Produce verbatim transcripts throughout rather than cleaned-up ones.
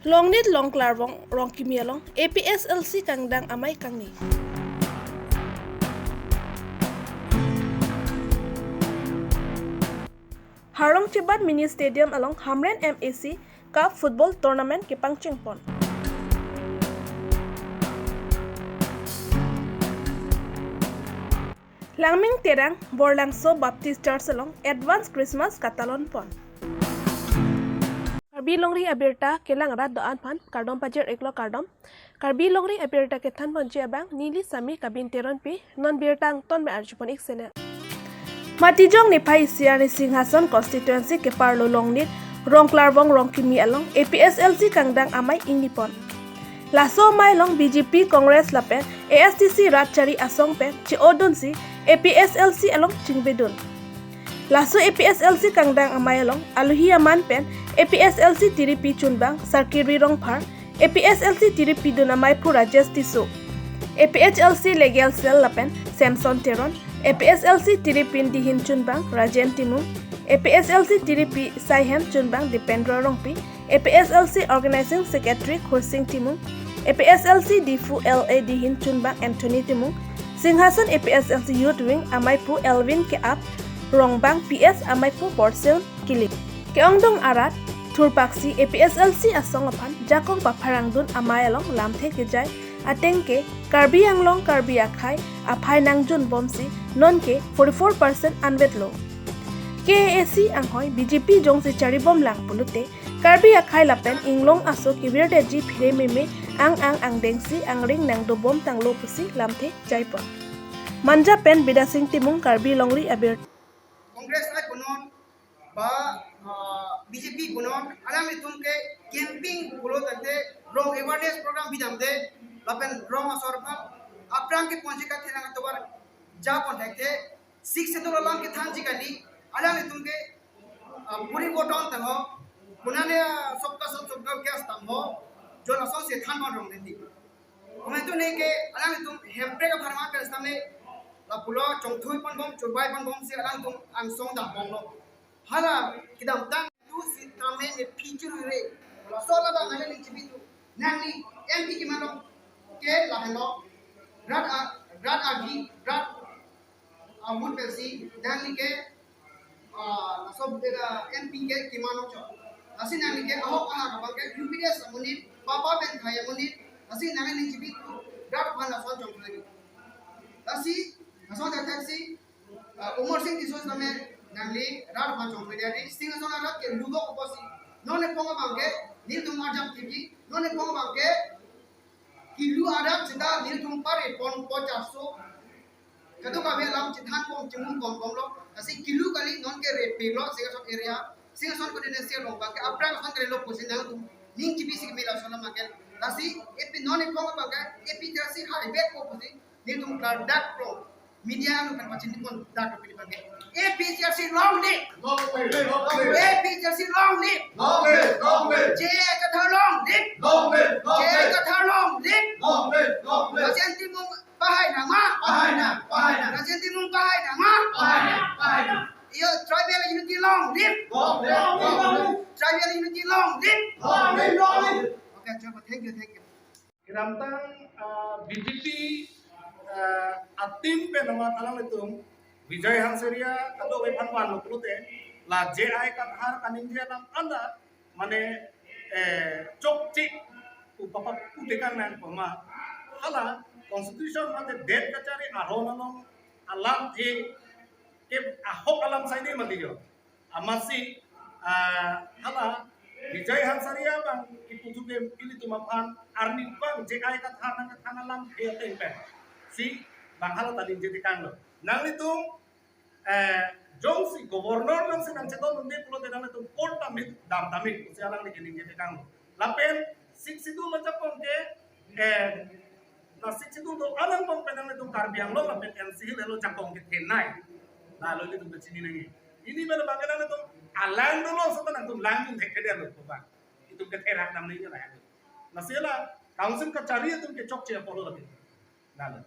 Longnit Longklarvong Rongkimi along A P S L C kangdang amei kangni. Harlong Chebat Mini Stadium along Hamren M A C Cup Football Tournament kepangchengpon. Langming Terang Borlangso Baptist Church along Advance Christmas katalonpon. Karbi Longri Abirta kelang rat do-an aphan kardom pajir-iklo, kardom. Karbi Longri Abirta kethanponji abang neli Sami Kabin Teronpi, non birta angton me arjupon ik channel. Matijong niphai isi arni Singhason constituency keparlo Longnit Longklarvong Rongkimi along A P S L C kangdang amei ingnipon. Laso amei along B J P, Congress lapen A S D C rat chari asong pen che-odunsi A P S L C along chingvedun. Laso A P S L C kangdang amei along alohi aman pen A P S L C tiripi chunbang Sarkiri Rongphar, A P S L C tiripidun ameiphu Rajesh Tisso, A P H L C Legal Cell lapen Samson Teron, A P S L C tiripin dihin chunbang Rajen Timung, A P S L C tiripi saihem chunbang Dipendra Rongpi, A P S L C Organizing Secretary Khursing Timung, A P S L C Diphu L A dihin chunbang Anthony Timung, Singhason A P S L C Youth Wing ameiphu Elvin Keap, Rongbang P S ameiphu Borsing Kiling. Ke-ongdung arat thurpaksi A P S L C asong aphan jakong papharangdun amei along lamthe kejai ateng ke Karbi Anglong Karbi akhei aphai nangjunbomsi nonke forty-four percent anvetlo. K A A C anghoi B J P jongsi charibomlang pulote Karbi akhei lapen inglong aso kevirdetji phire meme ang-ang angdengsi angring nangdobomtanglo pusi lamthe jaipon. Manja pen Bidasing Timung, Karbi Longri Abirta. Congress ai punon ba, ah, B J P punon, alanglitum ke campaign pulo tangte rong awareness program bidamde lapen rong asor aphan aphrang keponji katherang atovar japon thekte Sixth Schedule alam kethanji kali, alanglitum ke, ah, puri vote on tangho, punane, ah, sabka saath sabka vikas tangho, jon asonsi thanpon rong neti. Komantu ne ke alanglitum Hemprek apharman pen sitame lapulo chongthuiponbom, chobaiponbomsi alangtum angsong dambomlo. Hala kedamtang tu sitame ne phi chirure. Laso labang nangli ningchibi tu. Nangli M P kemanlo ke lahenlo. Rat a, rat agi, rat ahut pensi nangli ke, ah, laso bera M P ke kemanlo chot. Lasi nangli ke ahok ahak abang ke U P S amonit, papa pen thai amonit, lasi nangli ningchibi tu rat aphan lason chongthu lagi. Lasi lason thakthak si, ah, Amarsing Tisso sitame nangli rat aphan chongthu lagi, Singhason arat ke lubok apotsi. Non epong abang ke nelitum arjap T V, non epong abang ke kilu arat seta nelitum pare ponpo charso. Kadokave alam chethanbom chemumponbomlo. Lasi kilu kali nonke repelo Singhason area. Singhason constituency along abang ke aphrang ason kalilo pusi nangtum ningchibisi keme laso alam abang ke. Lasi A P non epong abang ke A P H L C haivetpo pusi nelitum klardak pro media along pen pachinipon dak pini abang ke. A P H L C long live! Long live, long live. A P H L C long live! Long live, long live. J I Kathar long live! Long live, long live. J I Kathar long live! Long live, long live. Rajen Timung pahai nangma? Pahai nang, pahai nang. Rajen Timung pahai nangma? Pahai nang, pahai nang. Iyo, tribal unity long live! Long live, long live. Tribal unity long live! Long live, long live. Okay, chalo, thank you, thank you. Kedamtang, ah, B J P, ah, a-team pen amat alanglitum Vijay Hansaria kadokave aphan vanlo pulote, la J I Kathar kaningje alam anta mane, eh, chokche pu papa putekang nang pama. Hala constitution mate det kachari aron along alamthe ke ahok alam saide mati jo. Amatsi, ah, hala Vijay Hansaria abang kipu thuke ilitum aphan arni abang J I Kathar nangkethan alamthe ateng pensi bang hala ta ningjetekanglo. Nanglitum, eh, jongsi governor jongsi nangchedondunde pulote nanglitum court ta mit, dam ta mit pusi alangli keningjetekanglo. Lapen Sixth Schedule lo jakong ke, eh, na Sixth Schedule do-an angbong pen nanglitum Karbi Anglong lapen N C Hills lo jakong kethenei. Lalo ilitum kachini nangji. Pini abang ke nanglitum alang dolo, seta nangtum langdun thekthedetlo abang. Itum ketherak dam nangji la. Lasi la council kachari atum ke chokche apotlo lagi. Lalo.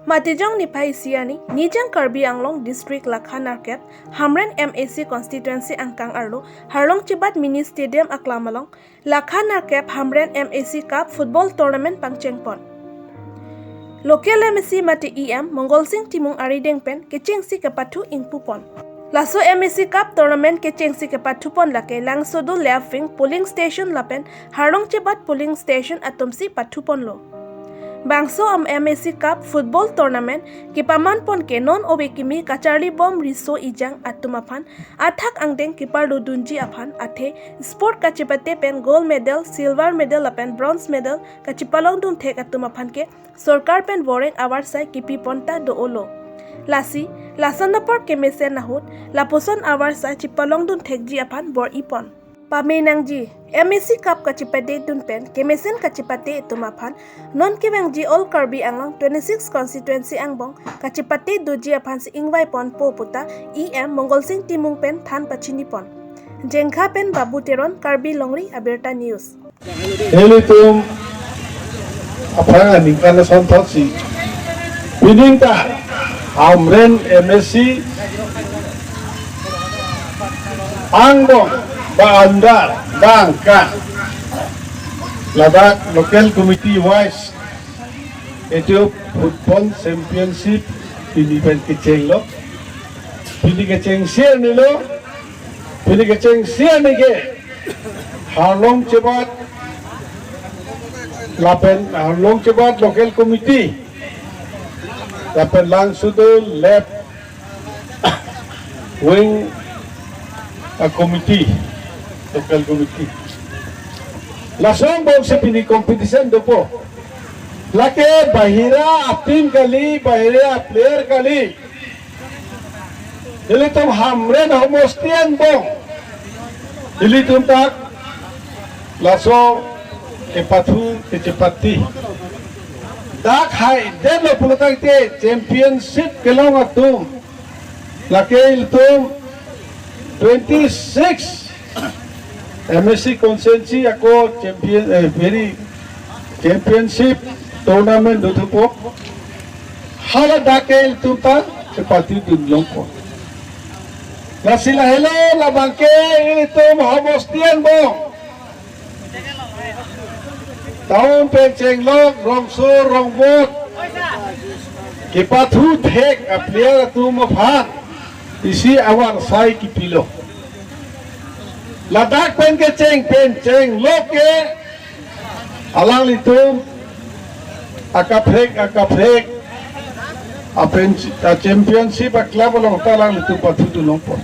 Matijong niphai isi arni, Nijang Karbi Anglong District Lakha nerkep, Hamren M A C constituency angkang arlo, Harlong Chebat Mini Stadium aklam along, Lakha nerkep Hamren M A C Cup football tournament pangchengpon. Local M A C mate E M Mongol Sing Timung arideng pen kechengsi kepathu ingpupon. Laso M A C Cup tournament kechengsi kepathupon lake Langsodul left wing polling station lapen Harlong Chebat polling station atumsi pathuponlo. Bangso am M A C Cup football tournament kepamanpon ke non ove kimi kacharlibom riso ejang atum aphan athak angdeng keparlodunji aphan athe sport kachepate pen gold medal, silver medal lapen bronze medal kachepalongdun thek atum aphan ke sorkar pen voreng avarsai kepipon ta do-olo. Lasi, lason apor kemesen ahut, lapuson avarsai chepalongdun thekji aphan bor-ipon. Pame nangji, M A C Cup kachepatedun pen kemesen kachepate atum aphan non kevangji All Karbi Anglong twenty-six constituency angbong kachepate doji aphansi ingvaiponpo puta E M Mongol Sing Timung pen than pachinipon. Jengkha pen Babu Teron, Karbi Longri Abirta News. Ilitum aphrang aningkan asonthotsi pining ta Hamren M A C angbong ba andar ba angka ladak local committee wise etu football championship pini pen kechenglo. Pini kechengsi arnilo, pini kechengsi arni ke Harlong Chebat lapen Harlong Chebat local committee lapen Langsodul left wing a committee, local committee. Laso angbongsi pini competition dopo. Lake bahira a team kali, bahira a player kali. Ilitum Hamren homosti angbong ilitum dak laso kepathu kechepate. Dak haidetlo pulo tangte championship kelong atum lake ilitum twenty-six M A C constituency ako champion, eh, very championship tournament dothupo. Hala dak ke ilitum ta chepatedun longpo. Lasi lahelo labang ke ilitum homosti angbong town pen chenglok rongso rongbot kepathu thek a player atum aphan isi avarsai kepilo. Ladak pen kecheng pen chenglok ke alanglitum akaprek akaprek apen a championship a club along ta alanglitum pathudun longpo.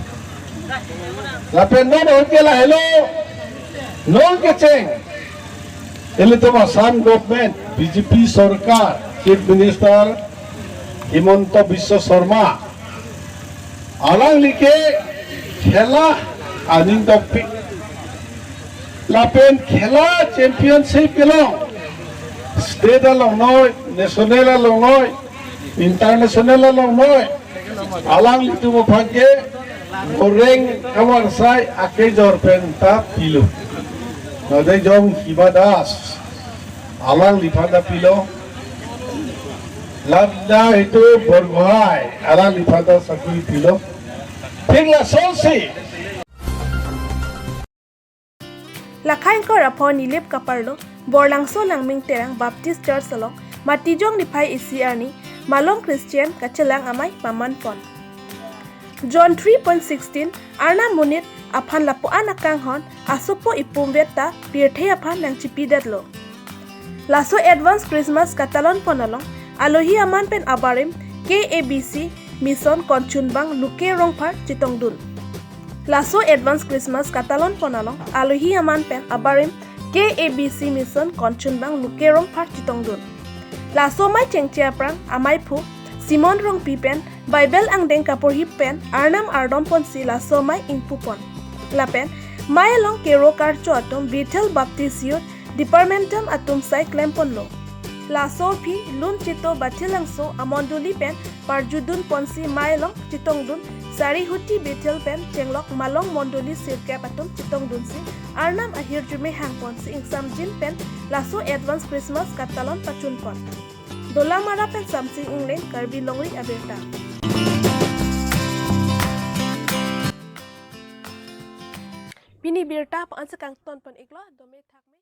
Lapen non ahut ke lahelo non kecheng ilitum Assam government B J P sorkar Chief Minister Himanta Biswa Sarma alangli ke khela aning tokpik lapen khela championship kelong state along noi, national along noi, international along noi, alanglitum aphan ke goreng kavarsai akejor pen ta pilo. Nade jong Hiba Das alangliphan ta pilo. Labda itu Borgohai alangliphan ta sakuri pilo. Thik lasonsi. Lakha ingkoi ra pho Nilip kaparlo, Borlangso Langming Terang Baptist Church along, Matijong niphai isi arni, Malong Christian kachelang amei pamanpon. John three point sixteen, Arnam monit aphan lapu-an akanghon, asopo ipum vet ta, pirthe aphan nangchipidetlo. Laso Advance Christmas katalonpon along, alohi aman pen abarim, K A B C Mission Konchunbang Luke Rongphar chetongdun. Laso Advance Christmas katalonpon along, alohi aman pen abarim K A B C Mission Konchunbang Luke Rongphar chetongdun. Laso amei chengche aphrang ameiphu Simon Rongpi pen Bible angdeng kaporhi pen Arnam ardomponsi laso amei ingpupon. Lapen amei along kero karcho atum Bethel Baptist Youth Department atum sai klemponlo. Laso aphi Lun Chito Bathilangso amondoli pen parjudunponsi amei along chetongdun Sarihuti Bethel pen chenglok Malong mondoli sirkep atum chetongdunsi Arnam ahirjume hangponsi ingsamjin pen laso Advance Christmas katalon pachunpon. Dolamara pen Samsing Engleng, Karbi Longri Abirta. Pini birta pa ansi kangton pon iklo, dome thak me.